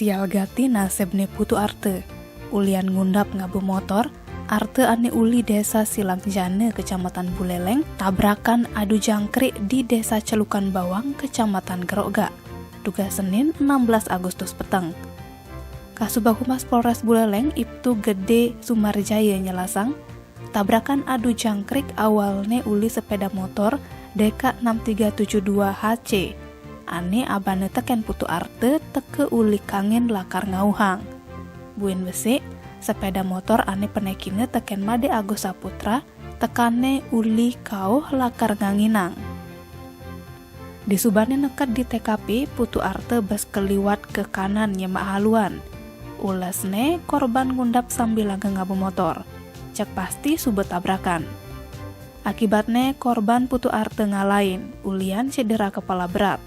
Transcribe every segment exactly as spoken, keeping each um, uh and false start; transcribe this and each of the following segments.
Sial gati nasibne Putu Arte. Ulian ngundap ngaba motor, Arte ane uli Desa Silang Jana, Kecamatan Buleleng, tabrakan adu jangkrik di Desa Celukan Bawang, Kecamatan Gerogak. Dugas Senin, enam belas Agustus peteng. Kasubag Humas Polres Buleleng, Ibtu Gede Sumarjaya nyelasang, tabrakan adu jangkrik awalne uli sepeda motor D K enam tiga tujuh dua H C ane abane teken Putu Arte teka uli kangin lakar ngauhang. Buin besik, sepeda motor ane penekine teken Made Agus Saputra tekane uli kauh lakar nganginang. Disubane neked di T K P, Putu Arte bes keliwat ke kanan nyemak haluan. Ulesne korban ngundap sambilanga ngaba motor. Cek pasti suba tabrakan. Akibatne korban Putu Arte ngalain, ulian cedera kepala berat.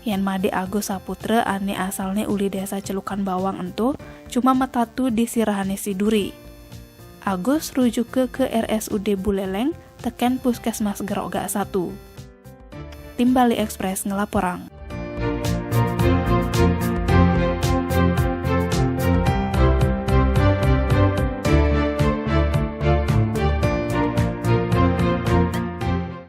Yen Made Agus Saputra ane asalne uli Desa Celukan Bawang ento cuma metatu di sirahane si duri. Agus rujuke ke R S U D Buleleng teken Puskesmas Gerogak satu. Tim Bali Express ngelaporang.